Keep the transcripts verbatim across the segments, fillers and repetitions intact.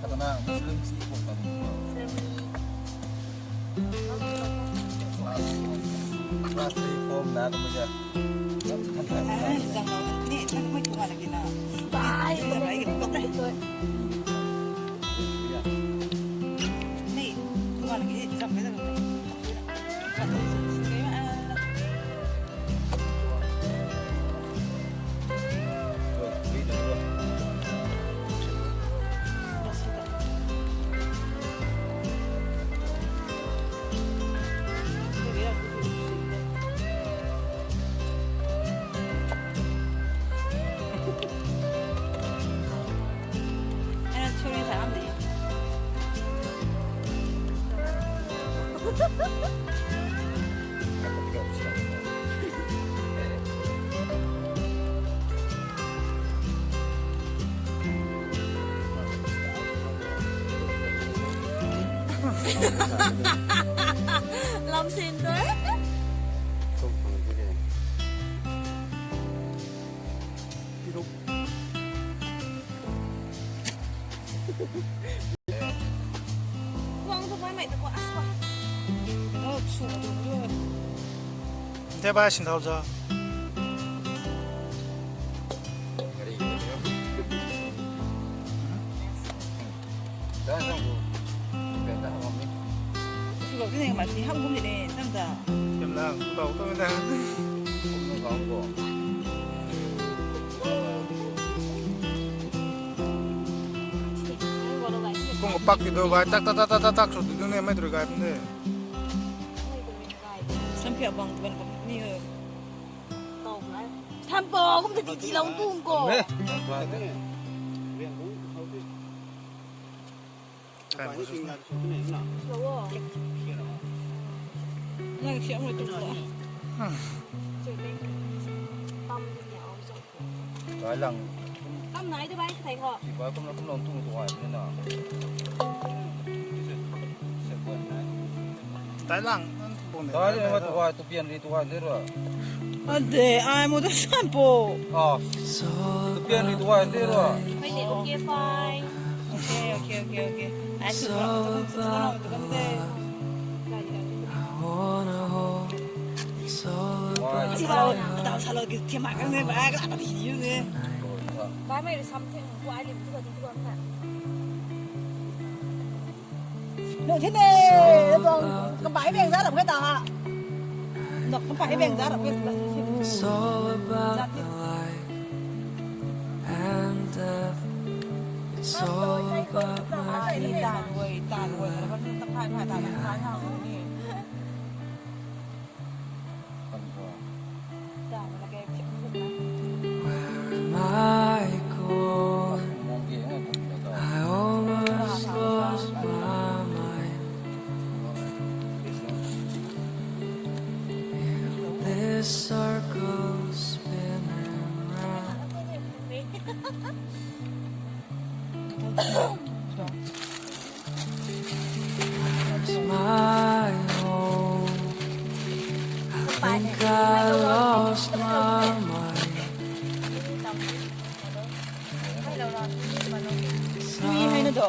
Sana Muslim si ko kan. Class three form na ko mujhe. Ai, zang lo. Ni, ni, ni, ni, ni, ni, ni, ni, ni, ni, ni, ni, ni, ni, Lam sin tu. Kuang tu mai mai tu kuang as kuang. Te bai sin thau za. Silo tini ma ti ham gum ni de, tam ta. Tam lang, tau tau na. Kung pak ti do bai, tak tak tak tak tak tak so ti do ne mai tru gai de. Sam phia bang tu ban ko ni ho. Sam po kum ta ti ti long tung ko. Nang siam mo tu ko. Rai lang. Kam nai de bai thei ho. Ti bai kum na kum long tung tu ai na. Tai lang. Tai lang tu ai tu pian ri tu ai le ro. Ade, ai mo tu san po. Ah. Tu pian ri tu ai le ro. Fine, okay, fine. Okay, okay, okay, okay. Ai tu ro. Salo, tau salo ki thema kan ne, ba ka ta video ne. Bai mai something ko ai lim tu ka ti tu ka na. No thine, tong kapai beng za ram ka ta ha. No kapai beng za ram ka ta. It's all about the light and death. It's all about my fear. Where am I going? I almost lost my mind in this circle spinning round. Where's my home? I think I lost my mind. Something that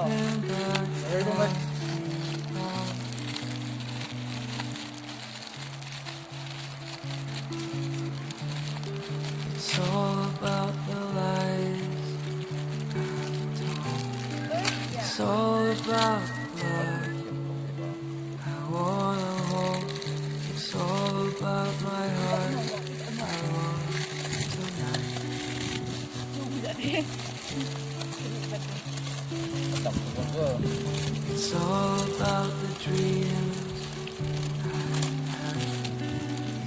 It's all about the lies I've told. It's all about the lies I wanna hold. It's all about my heart. I want tonight. It's all about the dreams.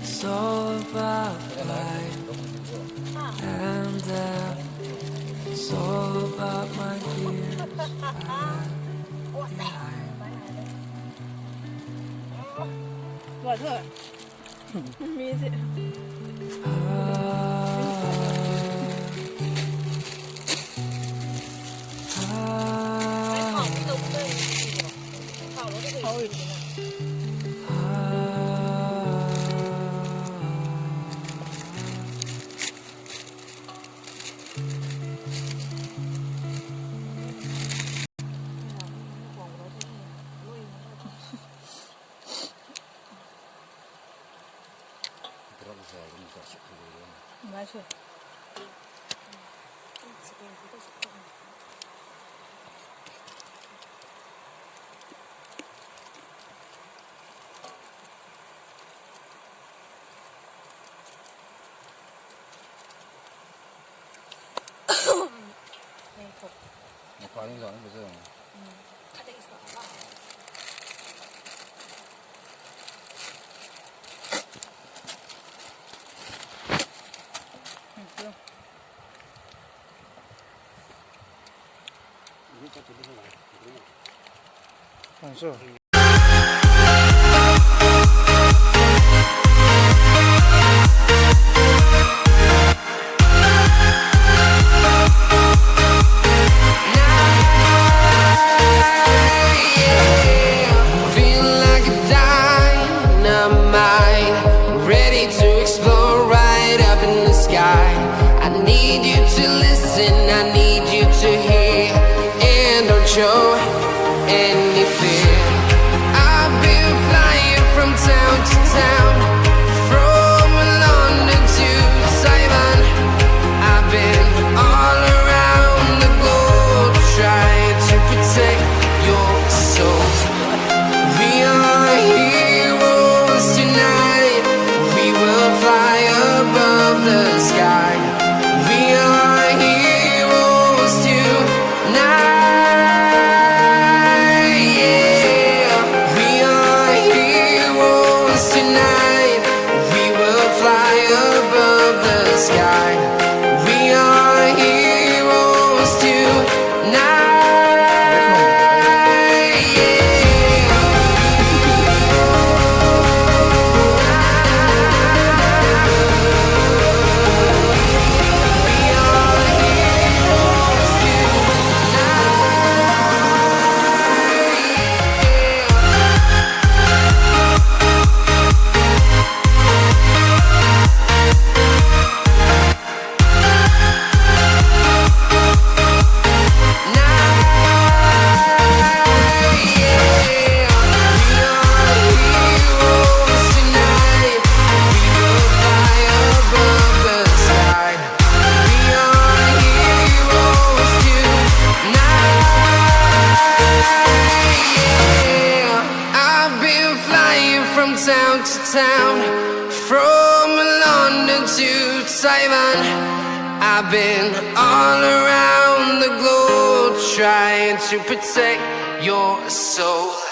It's all about life and death. It's all about my fears. Feel like a dynamite, ready to explore right up in the sky. I need you to listen, I need you to hear, and don't show any fear. I've been flying from town to town, from London to Taiwan. I've been all around the globe trying to protect your soul. We are heroes tonight. We will fly above the sky. We are heroes tonight. Yeah. We are heroes tonight. We will fly above the sky. We are heroes tonight. I've been flying from town to town, from London to Taiwan. I've been all around the globe trying to protect your soul.